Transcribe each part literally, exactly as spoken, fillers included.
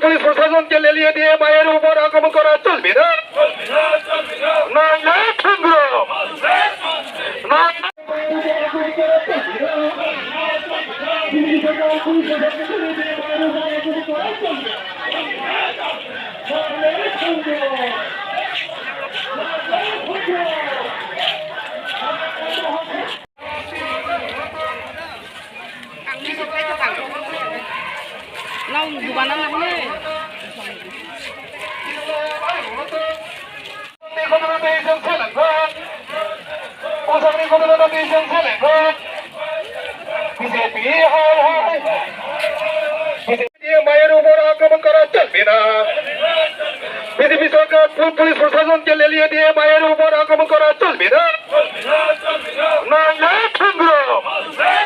पुलिस प्रशासन के ले लिए दिए मायर ऊपर आक्रमण करा चल भी ना। नहीं, नहीं, ठुकरो। नहीं। Nang dubana nang ne. BJP हाय हाय। बीजेपी मायर ऊपर आक्रमण करा चल भी ना। बीजेपी सरकार पु-, पुलिस प्रशासन के ले लिए दिए मायर ऊपर आक्रमण करा चल भी ना। नहीं, नहीं, ठुकरो। नहीं,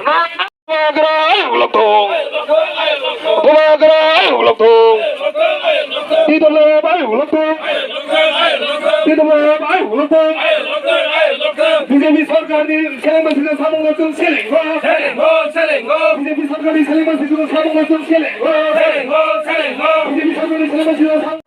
नहीं। Bubagra ayuk lokthung. Bubagra ayuk lokthung. T W F ayuk lokthung. T W F ayuk lokthung. B J P sarkar ni seleng masi no samung no chwng selengo. Selengo, selengo. B J P sarkar ni seleng masi no samung no chwng selengo. Selengo, selengo. B J P sarkar ni seleng masi no samung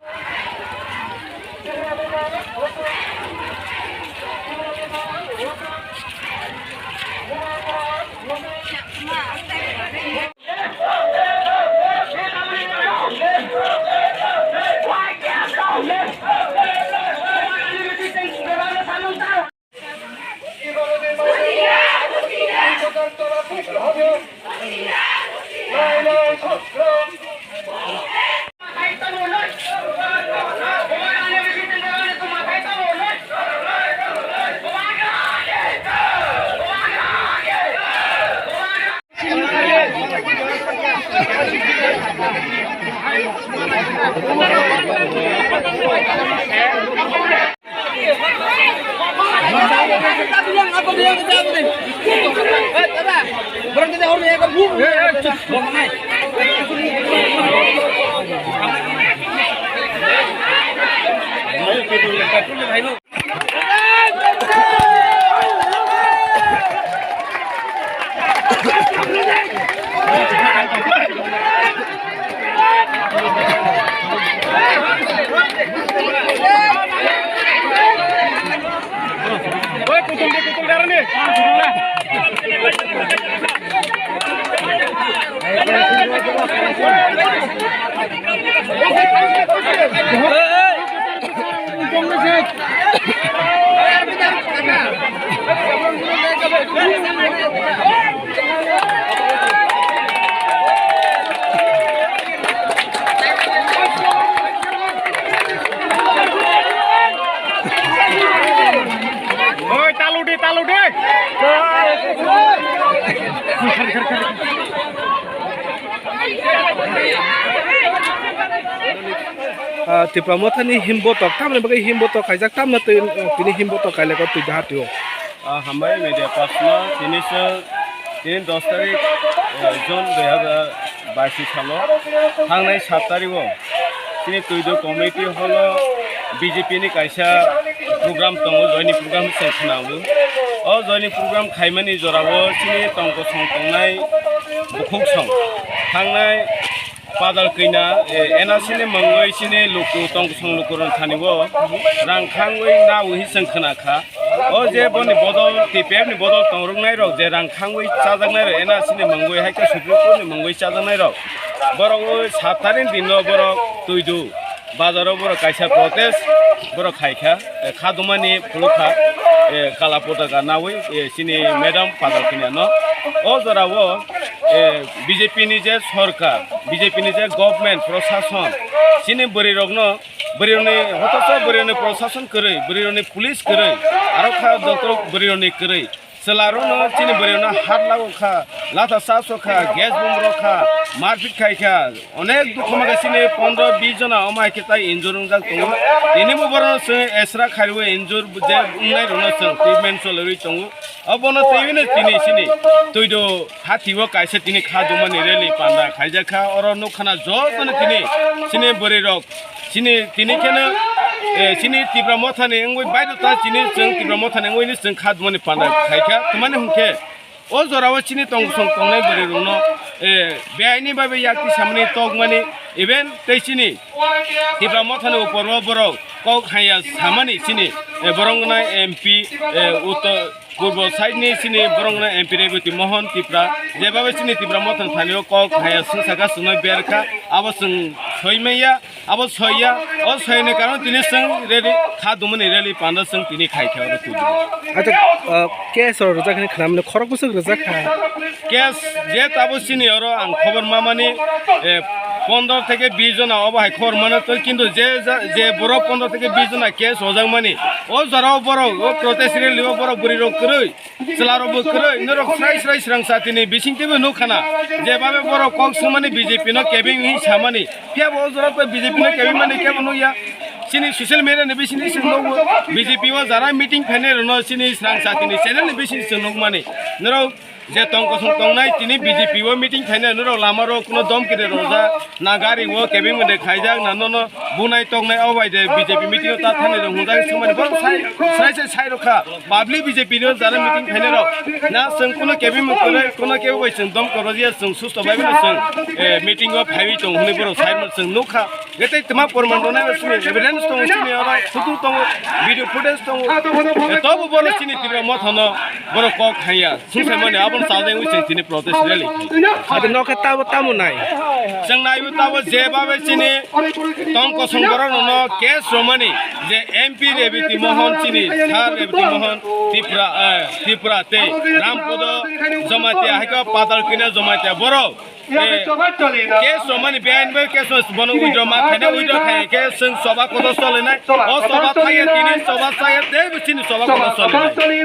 Oi, talu di, talu di. Ah, Tipra Mothani himbotok, tamni bagwi himbotok kaijak, tamno twi, tini himbotok kaileko twi dahatio. Ah, hambai media personnel, tini se, tini dos tarik, eh, June dui hazar bais salo, thangnai sat tarik o, tini Twido community hall o B J P ni kaisa program tongo, joining program se khwnao. O joining program khaimani jorao tini tongkosong tongnai bukhuk song thangnai Padal kina, eh, N R C ni mungwi chini luku tongkosong luku rwng thani o rang khangwi nawi hi chwng khna kha. O je boni bodol, T P F ni bodol tong rwknai rok je rang khangwi chajaknai rok, N R C ni mungwi hai khe Supreme Court ni mungwi chajaknai rok. Borok o sat tarik ni dino borok Twido bazaro borok kaisa protest borok khai kha, eh, kha dumani phuluk kha, eh, kala potaka nawi, eh, chini madam Padal kina no. O jora o, eh, B J P ni je sorkar, B J P ni je government, prosason, chini bwrwi rokno, bwrwi rokni, hotoso bwrwi rokni prosason kwrwi, bwrwi rokni police kwrwi, aro kha doctor bwrwi rokni kwrwi. Chwla rokno chini bwrwi rokno hat lago kha, latha cha so kha, gas bomb rok kha, marpit khai kha, onek dukhu ma khe chini pondro bis jona omo hai khe tai injure wngjak tongo. Tini bo borok no chwng extra khaiwi injure je wngnai rokno chwng treatment cholaiwi tongo. Obono twiwi no tini chini Twido hati o kaisa tini kha dumani rally panda khaijak kha. Oro nukha na jotono tini chini bwrwi rok chini tini kheno, eh, chini Tipra Mothani wngwi baidota chini chwng Tipra Mothani wngwi ni chwng kha dumani panda khai kha. Twmani hwnkhe O jorao chini tongkosong tongnai bwrwi rokno, eh, beaini bai bai yakti samani tokmani, even tei chini Tipra Mothani uporo borok kok haya samani chini, eh, borok wngnai M P, eh, Uttor Purbo side ni chini borok wngnai M P Rebati Mohan Tipra, jeba bai chini Tipra Mothani thani o kok haya swngsa kha, chwngno berkha, abo chwng soimaya. Abo soiya, o soini karon tini chwng rally kha dumani rally panda chwng tini khai khe oro tubu. Acha, ah, case rok rijak hwnwi khwnamani khorok bwswk rijak kha. Case je tabo chini oro ang khobor mamani, eh, pondro theke bis jona obo hai khobor mano to, kintu je ja-, je borok pondro theke bis jona case rojak mani, o jora o borok, o protest rally o borok bwrwi rok kwrwi. Chwlarokbo kwrwi, norok srai srai srang satini bisingtwibo nukha na, je babe borok kok swngmani B J P no kebeng hinwi samani, phiyabo o jora bai B J P no kebeng mani kebo nukya. Chini social media ni bisingtwi chwng nukgo, B J P o jara meeting phainai rokno chini srang satini channel ni bisingtwi chwng nukmani. Norok je tong kosong tongnai tini B J P o meeting phainai norok lama rok kuno dom kiri rojak, na gari o kebeng mani khaijak, na nono bunai toknai o bai de B J P meeting o ta thani rok hwnjak swngmani borok sai, sai sai sai rokha. Public B J P no jara meeting phainai rok. Na chwng kuno kebeng mung kwrwi, kuno kebo bai chwng dom koro ya chwng susto bai no chwng, eh, meeting o phaiwi tong hwnwi borok sai no chwng nukha. Etai tma porman rwnai no chini evidence tong chini oro photo tong video footage tong. Eh, tobo borok chini Tipra Mothano borok kok haya. Sungsaimani aboni chajai wngwi chwng tini protest rally. Abo nokhe tabo tamo nai. Chwng naiwi tabo je babe chini tong kosong borok no case romani je M P Rebati Mohan chini sir Rebati Mohan Tipra, eh, Tipra tei Rampodo Jamatia haikhe Patal Kina Jamatia borok, eh, case romani beain bai case bono withdraw ma khaina withdraw khai khe chwng choba kotor solinai. O choba thaya tini choba chaya tei chini choba kotor solinai.